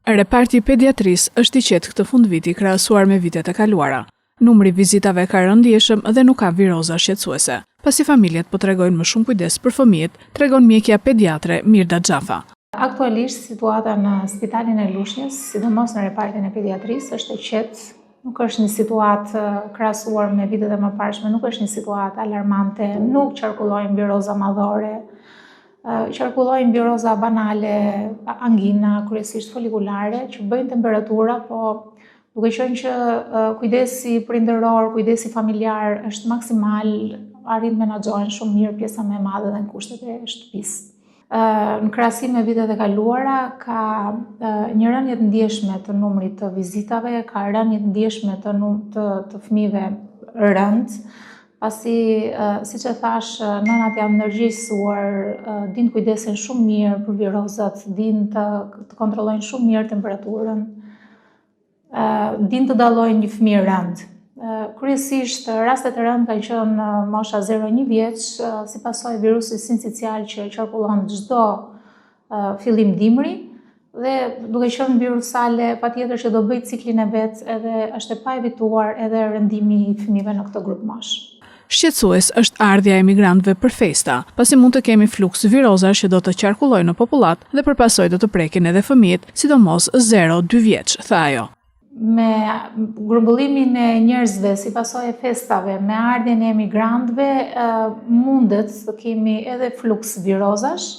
Reparti i pediatrisë është i qetë këtë fundviti krahasuar me vitet e kaluara. Numri i vizitave ka rënë ndjeshëm dhe nuk ka viroza shqetësuese, pasi familjet po tregojnë më shumë kujdes për fëmijët, tregon mjekja pediatre Mirda Xhafa. Aktualisht situata në spitalin e Lushnjës, sidomos në repartin e pediatrisë, është e qetë, nuk është një situatë krahasuar me vitet e mëparshme, nuk është një situatë alarmante, nuk qarkullojnë viroza madhore, Qarkullojnë viroza banale, angina, kryesisht folikulare, që bëjnë temperatura, po duke qenë që kujdesi prindëror, kujdesi familjar është maksimal, arrin të menaxhohen shumë mirë pjesa më e madhe dhe në kushtet e shtëpisë. Në krahasim me vitet e kaluara, ka një rënie të ndjeshme të numrit të vizitave, ka rënie të ndjeshme të, të, të fëmijëve rëndë, Pasi, siç e thashë, nënat janë ndërgjegjësuar, dinë të kujdesen shumë mirë për virozat, dinë të, të kontrollojnë shumë mirë temperaturën, dinë të dallojnë një fëmijë rëndë. Kryesisht, rastet e rëndë kanë qenë mosha 0-1 vjeç, si pasojë e virusit sincicial që qarkullon çdo fillim dimri dhe duke qenë virusale patjetër që do bëjë ciklin e vet edhe është e paevituar edhe rëndimi i fëmijëve në këtë grupmoshë. Shqetësues është ardhja e emigrantëve për festa, pasi mund të kemi fluks virozash që do të qarkullojnë në popullatë dhe për pasojë do të prekin edhe fëmijët, sidomos 0-2 vjeç, tha ajo. Me grumbullimin e njerëzve si pasojë e festave, me ardhjen e emigrantëve, mundet të kemi edhe fluks virozash.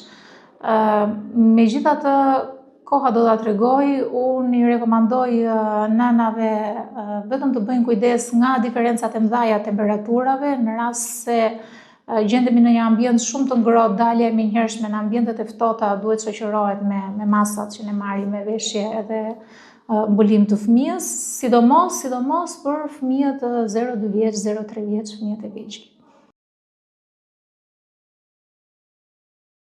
Megjithatë, koha do ta tregojë, unë i rekomandoj nënave vetëm të bëjnë kujdes nga diferencat e mëdha të temperaturave, në rast se gjendemi në një ambient shumë të ngrohtë, dalja e menjëhershme në ambientet e ftohta duhet shoqërohet me me masat që ne marrim me veshje edhe mbulim të fëmijës, sidomos sidomos për fëmijët 0-2 vjeç, 0-3 vjeç, fëmijët e vegjël.